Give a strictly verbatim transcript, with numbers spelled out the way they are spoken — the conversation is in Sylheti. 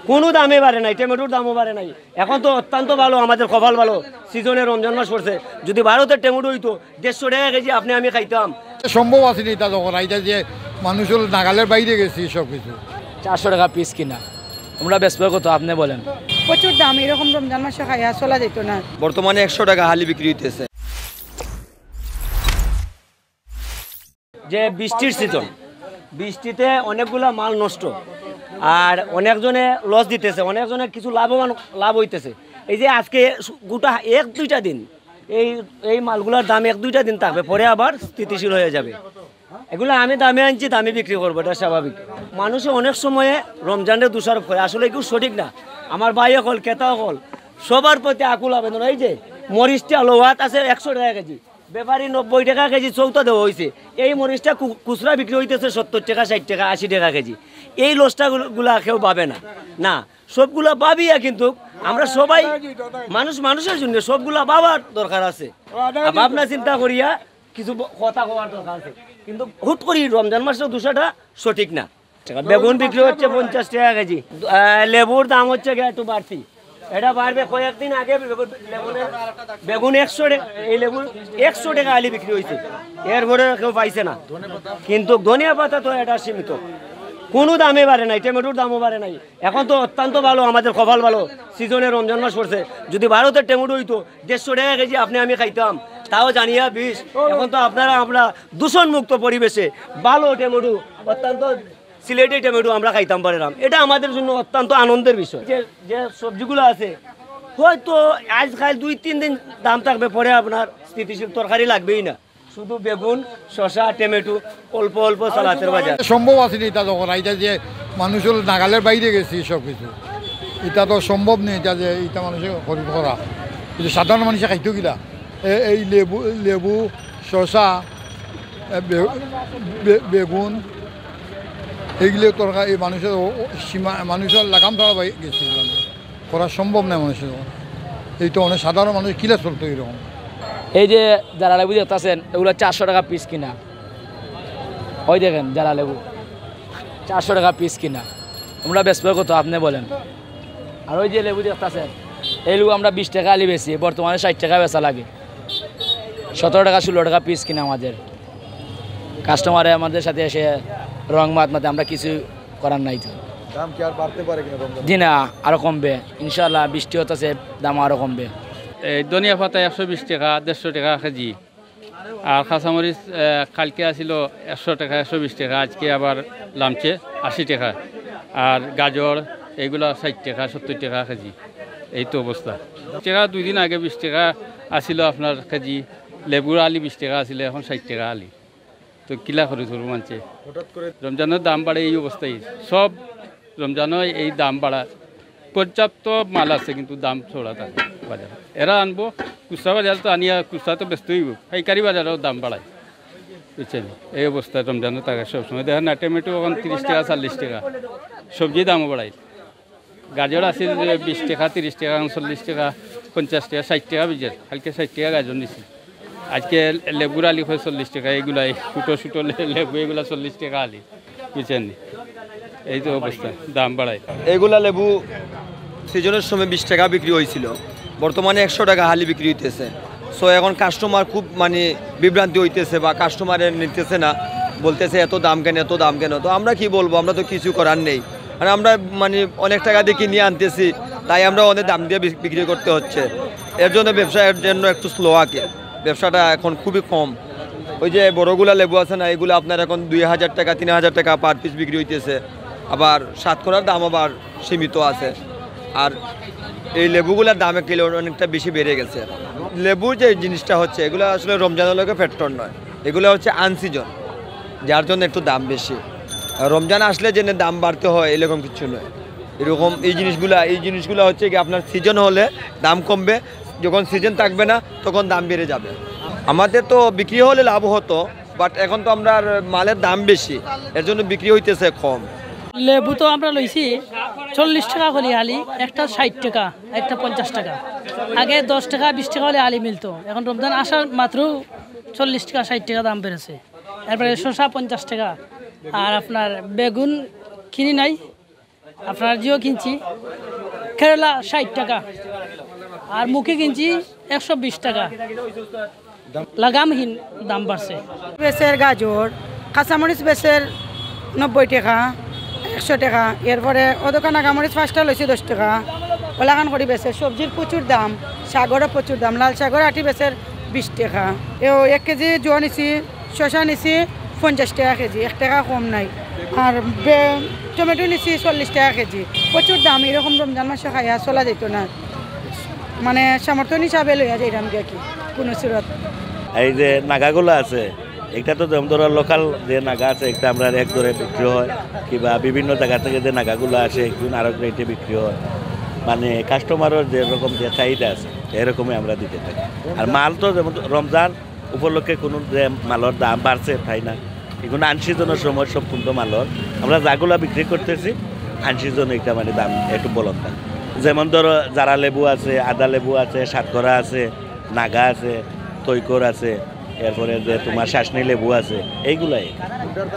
কোনো দামে বাড়ে নাই, টমেটোর দামও বাড়ে নাই। এখন তো অত্যন্ত ভালো, আমাদের কপাল ভালো, সিজনে রমজান মাস পড়ছে। যদি ভারতের টমেটো হইতো, দেড়শো টাকা কেজি আপনি আমি খাইতাম। সম্ভব আছে নি এটা তখন, এটা যে মানুষ হলো নাগালের বাইরে গেছে সব কিছু। চারশো টাকা পিস কিনা, আমরা বেচবো কত আপনি বলেন? প্রচুর দাম, এরকম রমজান মাসে খাইয়া চলা যেত না। বর্তমানে একশো টাকা হালি বিক্রি হইতেছে। যে বৃষ্টির সিজন, বৃষ্টিতে অনেকগুলা মাল নষ্ট, আর অনেকজনে লস দিতেছে, অনেকজনে কিছু লাভবান, লাভ হইতেছে। এই যে আজকে গোটা এক দুইটা দিন এই এই মালগুলার দাম এক দুইটা দিন থাকবে, পরে আবার স্থিতিশীল হয়ে যাবে। এগুলো আমি দামে আনছি, দামে বিক্রি করবো, এটা স্বাভাবিক। মানুষে অনেক সময়ে রমজানের দোষারোপ করে, আসলে এগুলো সঠিক না। আমার ভাই অকল, ক্রেতা অকল, সবার প্রতি আকুল আবেদন। এই যে মরিচটা লোয়াত আছে একশো টাকা কেজি, ব্যাপারী নব্বই টাকা কেজি চৌতা দেওয়া হয়েছে। এই মরিচটা কু- খুচরা বিক্রি হইতেছে সত্তর টাকা, ষাট টাকা, আশি টাকা কেজি। এই লসটা গুলা কেউ ভাবে না। না, সবগুলা ভাবিয়া কিন্তু আমরা সবাই মানুষ, মানুষের জন্য সবগুলা ভাবার দরকার আছে। আর ভাবনা চিন্তা করিয়া কিছু ব- কথা কওয়ার দরকার আছে। কিন্তু হুট করি রমজান মাসের দোষাটা সঠিক না। বেগুন বিক্রি হচ্ছে পঞ্চাশ টাকা কেজি। আহ, লেবুর দাম হচ্ছে গিয়ে একটু বাড়তি। এটা বাড়বে, কয়েকদিন আগে বেগুন, লেবুনের, বেগুন একশো টাকা, এই লেবু একশো টাকা আলি বিক্রি হয়েছে, এরপরে কেউ পাইছে না। কিন্তু ধনিয়া পাতা তো এটা সীমিত, কোনো দামে বাড়ে নাই, টমেটোর দামও বাড়ে নাই। এখন তো অত্যন্ত ভালো, আমাদের কপাল ভালো, সিজনে রমজান মাস পড়ছে। যদি ভারতের টমেটো হইতো, দেড়শো টাকা কেজি আপনি আমি খাইতাম, তাও জানিয়া বিষ। এখন তো আপনারা আমরা দূষণমুক্ত পরিবেশে ভালো টমেটো, অত্যন্ত সিলেটি টমেটো আমরা খাইতাম পারলাম, এটা আমাদের জন্য অত্যন্ত আনন্দের বিষয়। যে যে সবজিগুলো আছে, হয়তো আজ কাল দুই তিন দিন দাম থাকবে, পরে আপনার স্থিতিশীল, তরকারি লাগবেই না, শুধু বেগুন, শসা, টমেটো, অল্প অল্প সালাতের বাজার। সম্ভব আছে নি এটা তখন, এটা যে মানুষ হলো নাগালের বাইরে গেছে সব কিছু। এটা তো সম্ভব নেই, এটা যে এটা মানুষের খরিদ করা, কিন্তু সাধারণ মানুষে খাইতো কিনা? এ- এই লেবু, লেবু, শসা, এ, বে- বে- বেগুন, এইগুলো তরকারি এই মানুষের ও- ও- সীমা, মানুষের লাগাম ছাড়া বাই- গেছে, মানে, করা সম্ভব নয় মানুষের। এই তো অনেক সাধারণ মানুষ কিলা চলতো এরকম। এই যে যারা লেবু দেখতেছেন, এগুলো চারশো টাকা পিস কিনা। ওই দেখেন যারা লেবু, চারশো টাকা পিস কিনা। আমরা বেচবো কত আপনি বলেন? আর ওই যে লেবু দেখতেছেন, এই লেবু আমরা বিশ টাকা আলি বেচি, বর্তমানে ষাট টাকা বেচা লাগে। সতেরো টাকা, ষোলো টাকা পিস কিনা আমাদের। কাস্টমারে আমাদের সাথে এসে রং মাত মাতে, আমরা কিছু করার নাই তো। দাম কি আর বাড়তে পারে কিনা রমজান? জি না, আরো কমবে ইনশাআল্লাহ, বৃষ্টি হতেছে, দাম আরো কমবে। এই ধনিয়া পাতা একশো বিশ টাকা, দেড়শো টাকা কেজি। আর কাঁচামরিচ, আহ, কালকে আছিল একশো টাকা, একশো বিশ টাকা, আজকে আবার লামছে আশি টাকা। আর গাজর এইগুলা ষাট টাকা, সত্তর টাকা কেজি। এই তো অবস্থা। টাকা দুই দিন আগে বিশ টাকা আছিল আপনার কেজি, লেবুর আলি বিশ টাকা আছিল, এখন ষাট টাকা আলি। তো কিলা করি করবো মানছে? হঠাৎ করে রমজানের দাম বাড়ে, এই অবস্থায় সব রমজানও এই দাম বাড়া। পর্যাপ্ত মাল আছে, কিন্তু দাম চড়া থাকে বাজারে। এরা আনবো, খুচরা বাজারে তো আনিয়া খুচরা তো বেচতে হইব, পাইকারি বাজারেও দাম বাড়ায়, বুঝছেন? এই অবস্থায় রমজানও থাকে সবসময়। দেখেন না, টমেটো এখন তিরিশ টাকা, চল্লিশ টাকা, সবজি দামও বাড়ায়। গাজর আছে যে বিশ টাকা, তিরিশ টাকা, চল্লিশ টাকা, পঞ্চাশ টাকা, ষাট টাকা বিজের, কালকে ষাট টাকা গাজর নিছি। আজকে লেবুর আলি হয় চল্লিশ টাকা, এগুলা এই ছোটো ছোটো লে- লেবু, এগুলা চল্লিশ টাকা আলি, বুঝছেন নি? এই তো অবস্থা, দাম বাড়ায়। এগুলা লেবু সিজনের সময় বিশ টাকা বিক্রি হয়েছিল, বর্তমানে একশো টাকা হালি বিক্রি হইতেছে। সো এখন কাস্টমার খুব মানে বিভ্রান্তি হইতেছে বা কাস্টমারে নিতেছে না, বলতেছে এত দাম কেন, এত দাম কেন। তো আমরা কি বলবো, আমরা তো কিছু করার নেই। মানে আমরা মানে অনেক টাকা দিয়ে কিনে আনতেছি, তাই আমরা অনেক দাম দিয়ে বিক- বিক্রি করতে হচ্ছে। এর জন্য ব্যবসা এর জন্য একটু স্লো আগে, ব্যবসাটা এখন খুবই কম। ওই যে বড়গুলা লেবু আছে না, এগুলো আপনার এখন দুই হাজার টাকা, তিন হাজার টাকা পার পিস বিক্রি হইতেছে। আবার সাতকরার দাম আবার সীমিত আছে। আর এই লেবুগুলার দাম এক কিলো অনেকটা বেশি বেড়ে গেছে। লেবুর যে জিনিসটা হচ্ছে, এগুলো আসলে রমজানের লগে ফ্যাক্টর নয়, এগুলো হচ্ছে আনসিজন, যার জন্য একটু দাম বেশি। আর রমজান আসলে যে দাম বাড়তে হয়, এরকম কিছু নয়। এরকম এই জিনিসগুলা, এই জিনিসগুলা হচ্ছে কি আপনার সিজন হলে দাম কমবে, যখন সিজন থাকবে না তখন দাম বেড়ে যাবে। আমাদের তো বিক্রি হলে লাভ হতো, বাট এখন তো আমরা আর মালের দাম বেশি, এর জন্য বিক্রি হইতেছে কম। লেবু তো আমরা লইছি চল্লিশ টাকা করে আলি, একটা ষাট টাকা, একটা পঞ্চাশ টাকা। আগে দশ টাকা, বিশ টাকা হলে আলি মিলতো, এখন রমজান আসার মাত্র চল্লিশ টাকা, ষাট টাকা দাম বেড়েছে। এরপরে শসা পঞ্চাশ টাকা, আর আপনার বেগুন কিনি নাই, আপনার জিও কিনছি কেরালা ষাট টাকা, আর মুখে কিনছি একশো বিশ টাকা। লাগামহীন দাম বাড়ছে। বেচের গাজর, কাঁচামরিচ বেচের নব্বই টাকা, একশো টাকা। এরপরে অদোকান নাগামরিচ পাঁচটা লইছে দশ টাকা। ওলাখান করি বেচের। সবজির প্রচুর দাম, শাকরও প্রচুর দাম। লাল শাকর আটি বেচের বিশ টাকা। এও এক কেজি জুয়া নিছি, শশা নিছি পঞ্চাশ টাকা কেজি, এক টাকা কম নাই। আর বে-, টমেটো নিছি চল্লিশ টাকা কেজি। প্রচুর দাম, এরকম রমজান মাসে খাইয়া চলা যাইতো না। মানে সমর্থন হিসাবে লইয়া যাইরাম গিয়া কি কোনো সুরত। এই যে নাগাগুলা আছে, এটা তো যেমন ধরো লোকাল যে নাগা আছে, একটা আমরা এক দরে বিক্রি হয়, কিংবা বিভিন্ন জায়গা থেকে যে নাগাগুলা আসে, একদিন আরো রেটে বিক্রি হয়। মানে কাস্টমারের যেরকম যে চাহিদা আছে, এরকমই আমরা দিতে থাকি। আর মাল তো যেমন রমজান উপলক্ষে কোনো যে মালর দাম বাড়ছে তাই না, এখন আনসিজনের সময় সব কিন্তু মালর আমরা যাগুলা বিক্রি করতেছি, আনসিজন এটা মানে দাম একটু বলন থাকে। যেমন ধরো জারা লেবু আছে, আদা লেবু আছে, সাতকরা আছে, নাগা আছে, তৈকর আছে, এরপরে যে তোমার শাসনি লেবু আছে, এইগুলাই।